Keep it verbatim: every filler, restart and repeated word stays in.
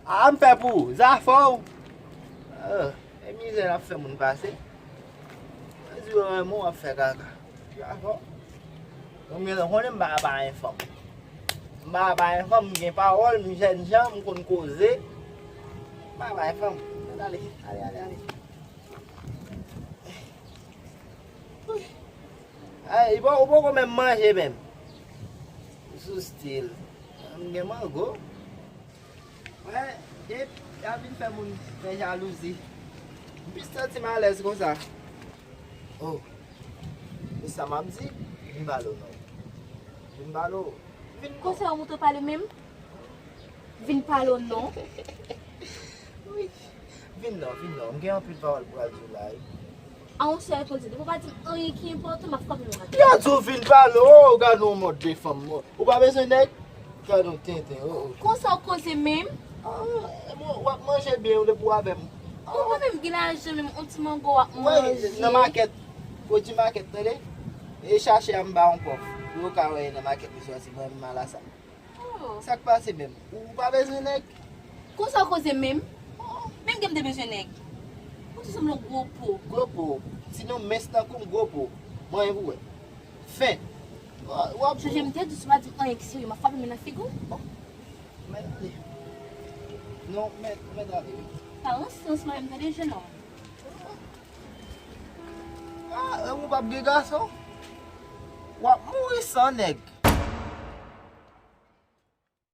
A, m fè pou ou, zafè w. Ah, e mizè l ap fè moun pase. Mwen di w renmen w ap fè kaka. Zafè w. Mwen menm konnen m pa bay fanm. M pa bay fanm, m gen pawòl, m jèn jan, m konn koze. M pa bay fanm. Ale, ale, ale, ale. Ay, ou poko menm manje menm. Sou stil. M gen mango. Wè, e, y ap vin fè moun fè jalouzi. M plis santi m alèz konsa. Oh, e sa m ap di, vin pale w non. Vin pale w. Vin non. Konsa ou montre pale menm? Vin pale w non. Wi. Vin non, vin non. M gen anpil pawòl pou al di w la, wi. A yon sèl kote, depi w pa di m anyen ki enpòtan, m ap frape nou atè. Yo di w vin pale, oh, gade yon mòd de fanm, oh. Ou pa bezwen nèg? Gade yon tenten, oh, oh. Konsa w koze menm? Ah, e bon, w ap manje byen, ou depi w avè m. Ou pa menm gen lajan menm, yon ti mango w ap manje. Wè, nan makèt, pwodui makèt, tande? E chache anba yon kòf, pou yo ka wè nan makèt, misye sòti, mwen menm ala sa. Oh. Sa k pase menm? Ou pa bezwen nèg? Konsa w koze menm? Menm ke m te bezwen nèg. Ou te sanble yon gwo po. Gwo po. Ti nonm mens tankou m, gwo po. Mwen pou wè. Fen. W ap Sonje m te di w si w pa di m anyen ki serye, m ap frape men nan figi w. Mèt ale. Non, mèt, mèt ale, wi. Pa ranse, ranse mwen menm tande, jennonm. Ah, e ou p ap gen gason? W ap mouri san nèg.